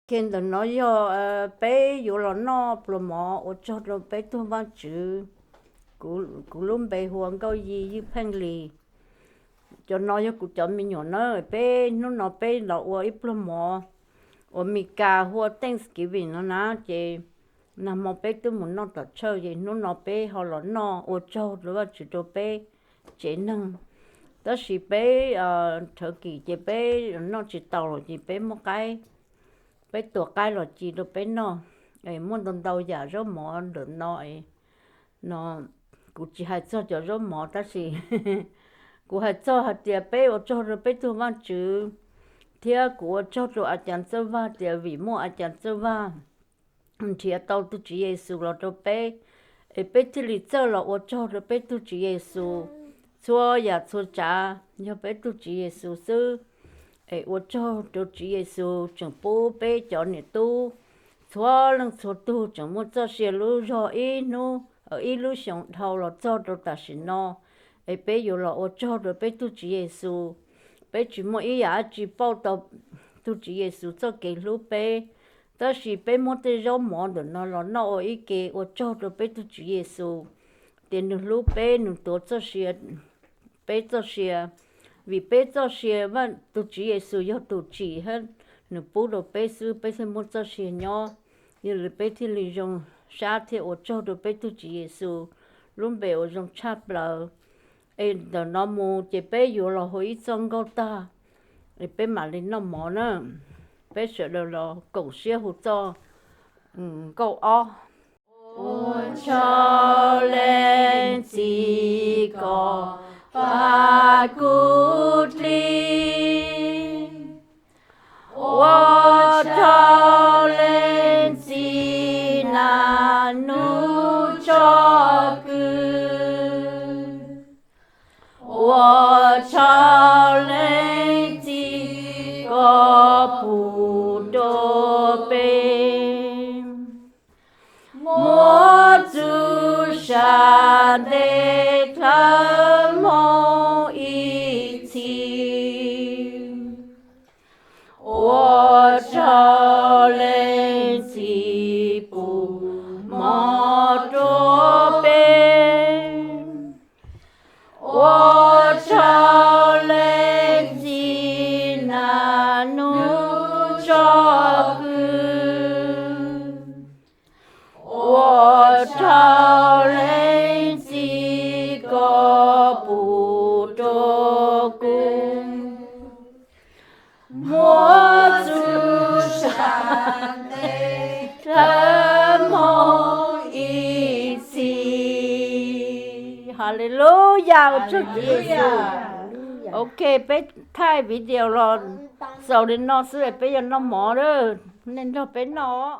Ces ntawm no yog peb yuav los noj pluas mov ua tsaug rau peb tug Vajtswv. Kuv lub npe hu ua Nkauj Yi Ywj Pheej Lis. Cov no yog kuv cov me nyuam na. Peb hnub no peb los ua ib pluag mov uas Mes Kas hu ua Thanksgiving no na. Ces nag hmo peb twb mus noj tom church, ces hnub no peb ho los noj ua tsaug rau Vajtswv rau peb tsev neeg. Tab sis peb turkey ces peb noj tsis tau lawm ces peb muab qaib, peb tua qaib los ci rau peb noj. Muaj ntau ntau yam zaub mov ntawm no no. Kuv tsis hais txog cov zaub mov tab sis kuv hais txog hais tias peb ua tsaug rau peb tug Vajtswv, thiab kuv ua tsaug rau A Cas Txawj Vaj tias vim muaj A Cas Txawj Vaj nrhiav tau tus Tswv Yexus los rau peb, es peb thiaj li txawj los ua tsaug rau peb tug Tswv Yexus. Txhua yam txhua tsav yog peb tug Tswv Yexus xwb. Es ua tsaug rau Tswv Yexus tseem pub peb cov niam tub txhua leej txhua tug tseem muaj txoj sia lub zog ib hnub, ib lub xyoo dhau los txog rau tam sim no. Es peb yuav los ua tsaug rau peb tug Tswv Yexus. Peb tsis muaj ib yam dab tsi pauj tau tus Tswv Yexus txoj kev hlub peb, tab sis peb muab tej zaub mov ntawm no los noj ua ib ke ua tsaug rau peb tus Tswv Yexus, tias nws hlub peb, nws tuav txoj sia, peb txoj sia. Vim peb txoj sia, tus Tswv Yexus yog tus tsim thiab nws pub rau peb xwb peb thiaj muaj txoj sia nyob. Yog li peb thiaj li zoo sab thiab ua tsaug rau peb tus Tswv Yexus lub npe uas zoo tshaj plaws. Es ntawm no mus ces peb yuav los hu ib txoj nkauj tag, es peb mam li noj mov na. Peb sawv daws los koom siab hu txoj nkauj ob. Ua tsaug leej txiv kom pab kuv dlig, ua tsaug leej txiv nas nub tso kwv, ua tsaug leej txiv koj pub rau peb, muab txuj sa ntev dlhawv hmoov ib txhis. Ua tsaug leej txiv pub mov rau peb, ua tsaug leej txiv nas nub tso kwv, ua tsaug leej txiv koj pub rau kuv, muab txuj sa ntev dlhawv hmoov ib txhis. Hallelujah, ua tsaug Tswv Yexus. Ok, peb thaij video los xaus li no xwb, peb yuav noj mov lawm, nej nrog peb noj.